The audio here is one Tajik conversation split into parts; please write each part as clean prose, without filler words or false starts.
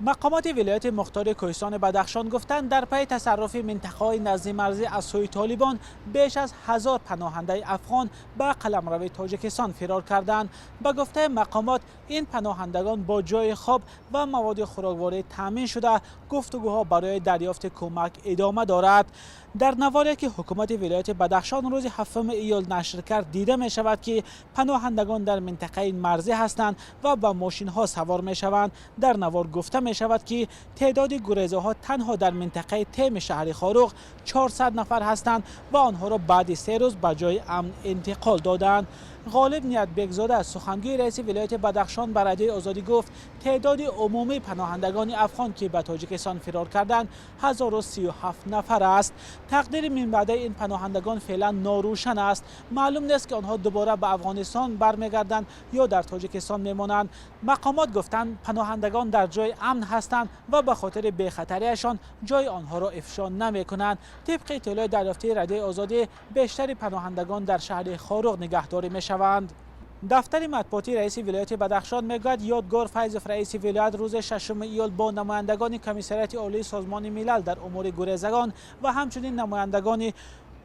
Мақомоти вилояти мухтори Кӯҳистони Бадахшон гуфтанд, дар пайи тасарруфи минтақаҳои наздимарзӣ аз сӯи Толибон беш аз 1000 паноҳандаи афғон ба қаламрави Тоҷикистон фирор карданд. Ба гуфтаи мақомот, ин паноҳандагон бо ҷои хоб ва маводи хӯрокворӣ таъмин шуда, гуфтугӯҳо барои дарёфти кӯмак идома дорад. Дар наворе, ки ҳукумати вилояти Бадахшон рӯзи 7 июл нашр кард, дида мешавад, ки паноҳандагон дар минтақаи марзӣ ҳастанд ва ба мошинҳо савор мешаванд. Дар навор гуфта мешавад, ки теъдоди гурезаҳо танҳо дар минтақаи Теми шаҳри Хоруғ 400 нафар ҳастанд ва онҳоро баъди 3 рӯз ба ҷои амн интиқол доданд. Ғолиб Ниятбекзода, сухангӯи раиси вилояти Бадахшон, ба Радиои Озодӣ гуфт, теъдоди умумии паноҳандагони афғон, ки ба Тоҷикистон фирор карданд, 1037 нафар аст. Тақдири минбаъдаи ин паноҳандагон феълан норӯшан аст. Маълум нест, ки онҳо дубора ба Афғонистон бармегарданд ё дар Тоҷикистон мемонанд. Мақомот гуфтанд, паноҳандагон дар ҷои амн ҳастанд ва ба хотири бехатариашон ҷои онҳоро ифшо намекунанд. Тибқи иттилои дарёфтии Радиои Озодӣ, бештари паноҳандагон дар шаҳри Хоруғ нигаҳдорӣ мешаванд. Дафтари матбуотии раиси вилояти Бадахшон мегӯяд, Ёдгор Файзов, раиси вилоят, рӯзи 6 июл бо намояндагони Комиссариати Олии Созмони Милал дар умури гурезагон ва ҳамчунин намояндагони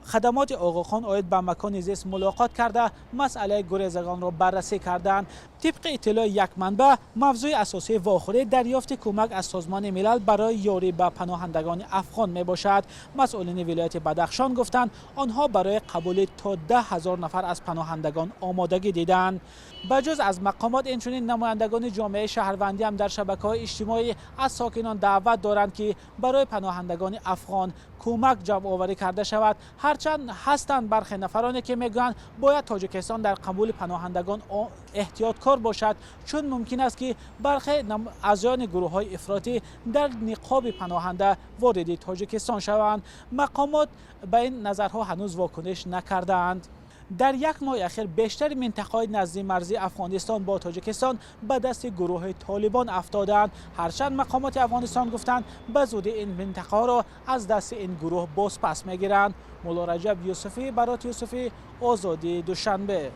хадамоти Оғохон оид ба макони зист мулоқот карда, масъалаи гурезагонро баррасӣ карданд. Тибқи иттилои як манбаъ, мавзӯи асосии вохӯрӣ дарёфти кӯмак аз Созмони Милал барои ёрӣ ба паноҳандагони афғон мебошад. Масъулини вилояти Бадахшон гуфтанд, онҳо барои қабули то 10 000 нафар аз паноҳандагон омодагӣ диданд. Ба ҷуз аз мақомот, инчунин намояндагони ҷомеаи шаҳрвандӣ ҳам дар шабакаҳои иҷтимоӣ аз сокинон даъват доранд, ки барои паноҳандагони афғон кӯмак ҷамъоварӣ карда шавад. Ҳарчанд ҳастанд бархе нафароне, ки мегӯянд, бояд Тоҷикистон дар қабули паноҳандагон эҳтиёткор бошад, чун мумкин аст, ки бархе аъзоёни гурӯҳҳои ифротӣ дар ниқоби паноҳанда вориди Тоҷикистон шаванд. Мақомот ба ин назарҳо ҳанӯз вокуниш накардаанд. Дар як моҳи ахир бештари минтақаҳои наздимарзии Афғонистон бо Тоҷикистон ба дасти гурӯҳи Толибон афтодаанд. Ҳарчанд мақомоти Афғонистон гуфтанд, ба зудӣ ин минтақаҳоро аз дасти ин гурӯҳ бозпас мегиранд. Мулло Раҷаб Юсуфӣ, Барот Юсуфӣ, Озодӣ, Душанбе.